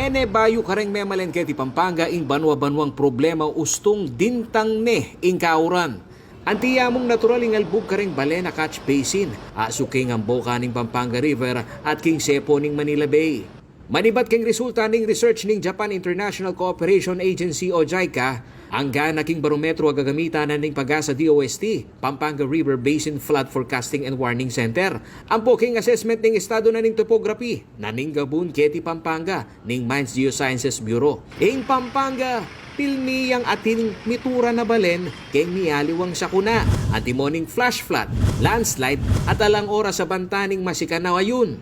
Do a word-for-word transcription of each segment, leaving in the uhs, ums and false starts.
E ne bayu kareng memalen keti Pampanga ing banua-banuang problema ustung dintang ne ing kauran. Anti ya mung natural ing albug kareng balen a catch basin, asu king amboka ning Pampanga River at king sepo ning Manila Bay. Manibat king resulta ning research ning Japan International Cooperation Agency o JICA, angga na king barometro a gagamitan na ning PAGASA DOST, Pampanga River Basin Flood Forecasting and Warning Center, ampo king assessment ning estado na ning topography na ning gabun keti Pampanga ning Mines Geosciences Bureau. Ing Pampanga, pilmi yang atin mituran a balen keng mialiwang sakuna, antimo ning flash flood, landslide, at alang oras a banta ning masikan a ayun.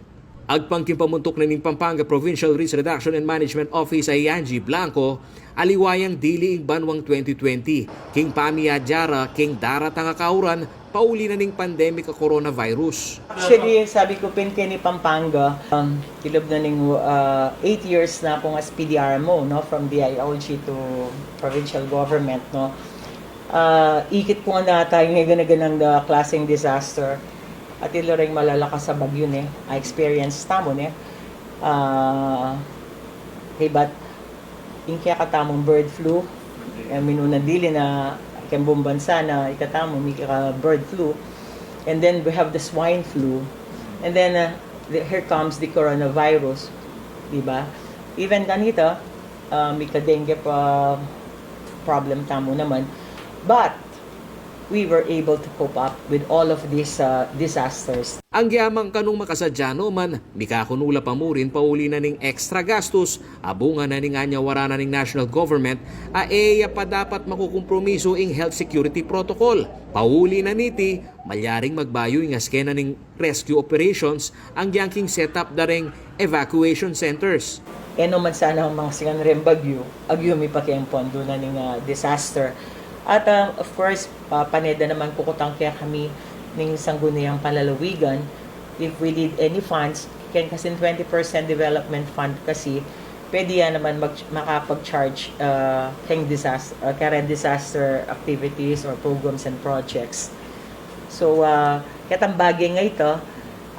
Agpang king pamuntuk na ning Pampanga Provincial Risk Reduction and Management Office a i Angie Blanco, aliwa yang dili ing banuang twenty twenty, king pamiadya ra king daratang a kauran, pauli na ning pandemic a coronavirus. Actually, sabi ku pin keni Pampanga, um, kilub na ning, uh, eight years na kung as P D R M O, no, from D I L G to provincial government, no. Uh, ikit ku nga na tayong gana-ganang, uh, klaseng disaster. At ilo ring malalakas a bagyu ne, a experience tamu ne. Uh, kaybat ing kekatamung bird flu, e, minuna dili na keng bumbang bansa na ikatamu mika bird flu. And then we have the swine flu. And then, uh, the, here comes the coronavirus, di ba? Even kanita, uh, mika dengue pa problem tamu naman. But we were able to cope up with all of these, uh, disasters. Anggyamang kanung makasadya no man, mikakunu la pa mu rin pauli na ning extra gastus a bunga na ning anyawara na ning national government a e ya pa dapat makukumpromisu ing health security protocol. Pauli na niti, malyaring magbayu ing aske na ning rescue operations anggyang king setup da reng evacuation centers. E no man sana mangasingan reng bagyu, agyu mi pa keng pondo na ning, ah, disaster. At, ah, of course, ah, pane da naman kukutang kekami ning Sangguniang Panlalawigan, if we need any funds, keng kasing twenty percent development fund kasi, pwede ya naman mag-, makapag-charge, ah, keng disas-, ah, keng disaster activities or programs and projects. So, ah, ketang bage nga ita,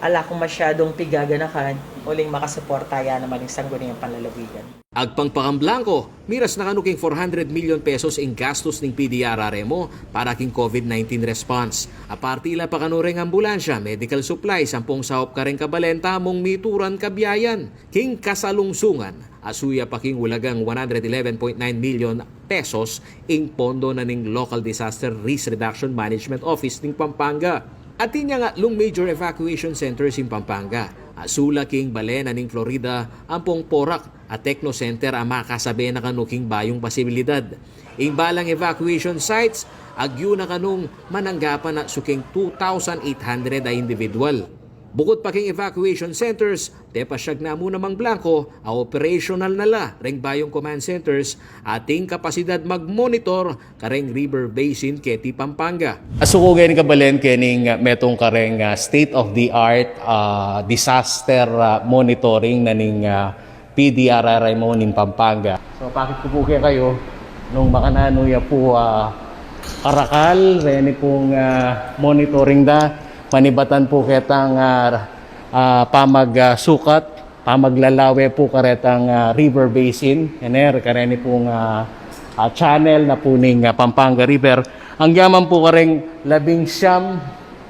ala kung masyadung pigaganakan, uling makasuporta ya naman ing Sangguniang Panlalawigan. Agpang pa kang Blanco, miras na kanu king four hundred million pesos ing gastus ning P D R R M O para king COVID nineteen response. Aparte ila pa kanu reng ambulansya, medical supplies, ampong saup kareng kabalen tamung mituran kabiayan. King kasalungsungan, asu ya pa king ulagang one hundred eleven point nine million pesos ing pondo na ning Local Disaster Risk Reduction Management Office ning Pampanga. Atin yang atlung major evacuation centers ing Pampanga. Asu la king balen na ning Florida ampong Porac a Techno Center a makasabe na kanu king bayung pasibilidad. Ing balang evacuation sites, agyu na kanung mananggapan na su king two thousand eight hundred a individual. Bukut pa king evacuation centers, tepasyag na mu na mang Blanco a operational na la reng bayung command centers ating kapasidad mag-monitor kareng river basin keti Pampanga. Asu ku keni kabalen kening, ah, metung kareng, ah, state-of-the-art, ah, disaster, ah, monitoring na ning, ah, P D R R M O ning Pampanga. So, pakit ku pu kekayu nung makananu ya pu, ah, karakal reni pung, ah, monitoring da, manibatan pu ketang, ah, ah, pamag, ah, sukat, pamaglalawe pu karetang, ah, river basin, ene, kareni pung, ah, ah, channel na pu ning, ah, Pampanga River. Anggyang man pu kareng labing siyam,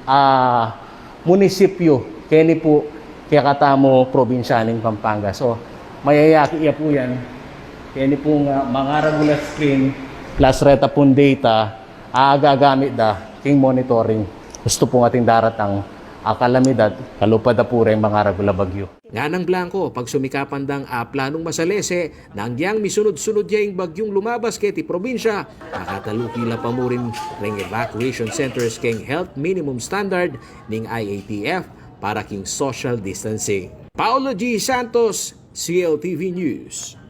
ah, munisipyu keni pu kekatamu probinsya ning Pampanga. So, mayayaki ya pu yan keni pung, ah, mangaragul a screen plus reta pung data a gagamit da king monitoring ustu pung ating daratang a kalamidad, kalupa da pu reng mangaragul a bagyu. Nganang Blanco, pagsumikapan dang aplanung masalese, nang yang misunud-sunud ya ing bagyung lumabas keti probinsya, makataluki la pa mu rin reng evacuation centers keng health minimum standard ning I A T F para king social distancing. Paolo G Santos, C L T V News.